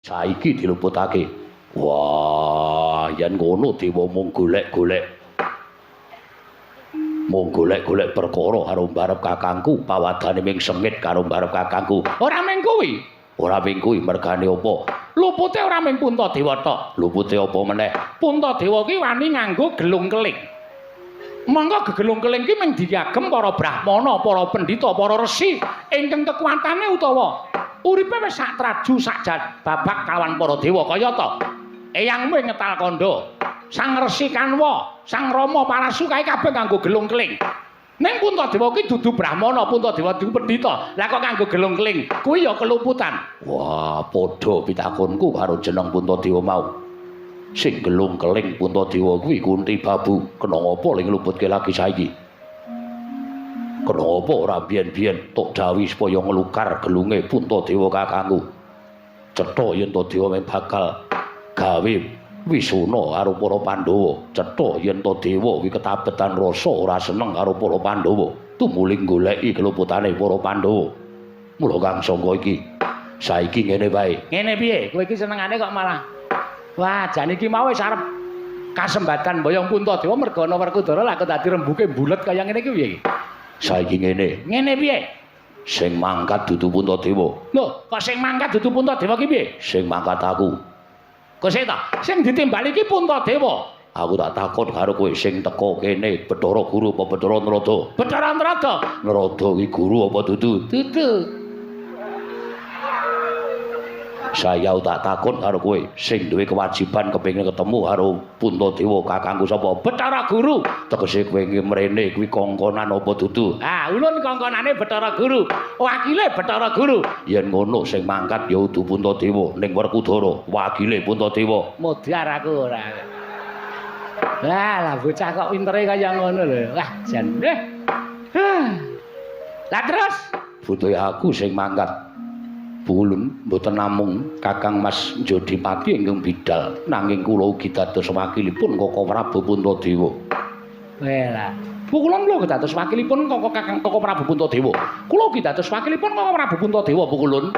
Saiki diluputake. Wah, yen ngono dewa mung golek-golek. Mung golek-golek perkara karo mbarep kakangku, pawadane ming sengit karo mbarep kakangku. Ora ming kuwi. Ora ming kuwi mergane apa? Lupute ora ming Puntadewa tok. Lupute apa meneh? Puntadewa ki wani nganggo gelung keling. Monggo gegelung keling ki ming diagem para brahmana, para pendhita, para resi ingkang kekuatane utawa uripe wis sak traju sak babak kawan para dewa kayata eyangmu ing ngetal kandha, Sang Resi Kanwa, Sang Rama Parasu kae kabeh nganggo gelung keling. Ning Puntadewa ki dudu brahmana, Puntadewa dudu pendhita. Lah kok nganggo gelung keling? Kuwi ya keluputan. Wah, padha pitakonku karo jeneng Puntadewa mau. Sing gelung keling Puntadewa kuwi Kunti Babu. Kena ngapa ling ngluputke lagi saiki? Kena apa ora biyen-biyen tok dawuhi supaya nglukar gelunge Puntadewa kakangku. Cetha yen Dewa mung bakal gawe wisuna karo para Pandhawa. Cetha yen dewa kuwi ketabetan rasa ora seneng karo para Pandhawa. Tumuli goleki keluputane para Pandhawa. Mula Kang Sangka iki saiki ngene wae. Ngene piye? Kowe iki senengane kok malah wah, jan iki mau wis arep kasembatan boyong Puntadewa merga ana Werkudara lah kok dadi rembuke bulet kaya ngene iki piye iki? Saiki ngene. Ngene piye? Sing mangkat dudu Puntadewa. Lho, kok sing mangkat dudu Puntadewa ki piye? Sing mangkat aku. Kok sik ta? Sing ditimbali iki Puntadewa. Aku tak takon karo kowe sing teka kene Bathara Guru apa Bathara Narada? Bathara Narada. Narada ki guru apa dudu? Dudu. Saya tak takon karo kowe sing duwe kewajiban kepengin ketemu karo Puntadewa kakangku sapa? Bathara Guru. Tegese kowe mrene kuwi kongkonan apa dudu? Ah, ulun kongkonane Bathara Guru. Wakile Bathara Guru. Yen ngono sing mangkat ya udu Puntadewa ning Werkudara, wakile Puntadewa. Modar aku ora. Lah, lah bocah kok pintere kaya ngono lho. Wah, jan. Lah terus butuhe aku sing mangkat. Bulun mboten namung Kakang Mas Jodipati ingkang bidal nanging kula ugi dados wakilipun Koko Prabu Puntadewa. Wela. Kula lho dados wakilipun Koko Kakang Koko Prabu Puntadewa. Kula ugi dados wakilipun Koko Prabu Puntadewa Pukulun.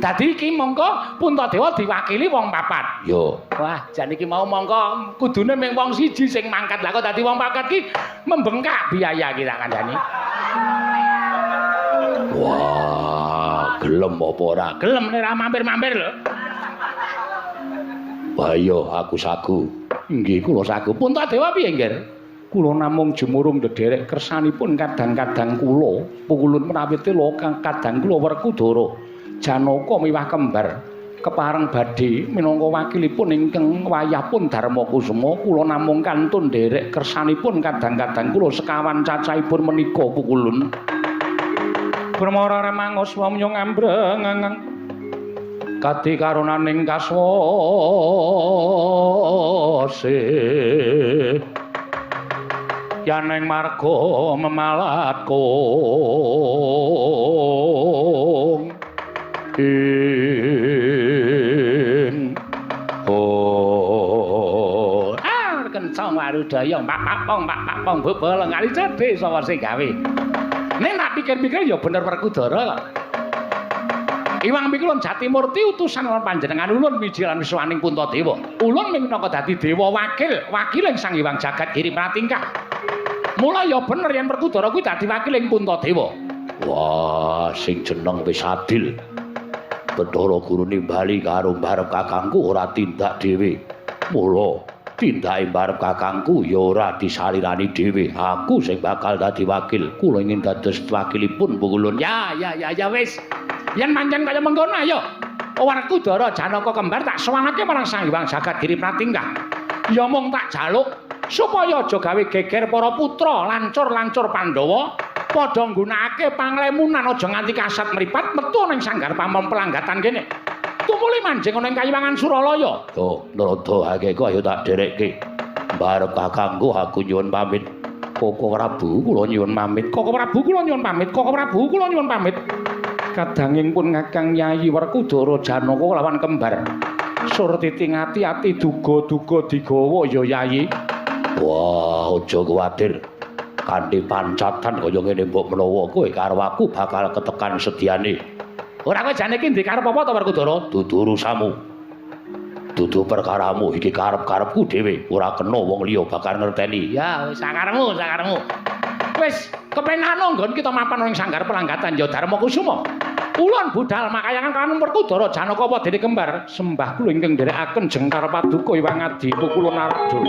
Dadi iki mongko Puntadewa diwakili wong papat. Yo. Wah, jan iki mau mongko kudune mung wong siji sing mangkat. Lah kok dadi wong papat ki membengkak biaya ki tak kandhani. Wah, gelem apa ora? Gelem nek ora mampir-mampir lho. Wah iya, aku sagu. Nggih, kula sagu. Puntadewa piye, Nggir? Kula namung jumurung ndederek kersanipun kadang-kadang kula, pukulun menawi tela kadang kula Werkudara, Janaka miwah kembar kepareng badhe minangka wakilipun ingkang wayahpun Darma Kusuma, kula namung kantun nderek kersanipun kadang-kadang kula sekawan cacahipun menika pukulun. Brahmara remangus wamya ngambreng kadi karunaning kaswase yaneng marga memalat kong ing oh ah kencang warudaya pak papong pak papong bebeleng kali cedhe sapa sing gawe. Nek tak pikir-pikir ya bener Werkudara kok. Iwang mikulun Jatimurti utusan lan panjenengan ulun miji lan wiswaning Puntadewa. Ulun minangka dadi dewa wakil, wakiling Sang Hyang Jagat Giri Pratingkah. Mula ya bener yen Werkudara kuwi dadi wakiling Puntadewa. Wah, sing jeneng wis adil. Bathara Guru nimbali karo mbarep kakangku ora tindak dhewe. Mula tindake mbarep kakangku ya ora disalirani dhewe. Aku sing bakal dadi wakil. Kula ingin dados wakilipun Pukulun. Ya ya ya ya wis. Yen pancen kaya mengkono ayo. Werkudara Janaka kembar tak sowanake marang Sang Hyang Jagat Giri Pratingkah. Ya mung tak jaluk supaya aja gawe geger para putra lancur-lancur Pandhawa padha nggunakake panglemunan aja nganti kasat mripat metu ning sanggar pamom pelanggatan kene. Tumuli manjing ana ing kayiwangan Suralaya. Oh, Narada akeh kok ayo tak derekke. Mbarep kakangku aku nyuwun pamit. Koko Prabu kula nyuwun pamit. Koko Prabu kula nyuwun pamit. Koko Prabu kula nyuwun pamit. Kadanging pun Kakang Yayi Werkudara Janaka lawan kembar. Surtiti ngati-ati duga-duga digawa ya Yayi. Wah, aja kuwatir. Kanthi pancatan kaya ngene mbok menawa kowe karo aku bakal ketekan sediane. Ora kowe jane iki ndek karep apa to, Werkudara? Dudu urusanmu. Dudu perkaramu, iki karep-karepku dhewe, ora kena wong liya bakal ngerteni. Ya wis sakarepmu, sakarepmu. Wis kepenano nggon kita mapan ing sanggar pelanggatan ya Darma Kusuma. Ulun budal makayangan kan Werkudara Janaka apa dene kembar sembah kula ingkang nderekaken jengkar paduka Hyang Adi Pukula Narada.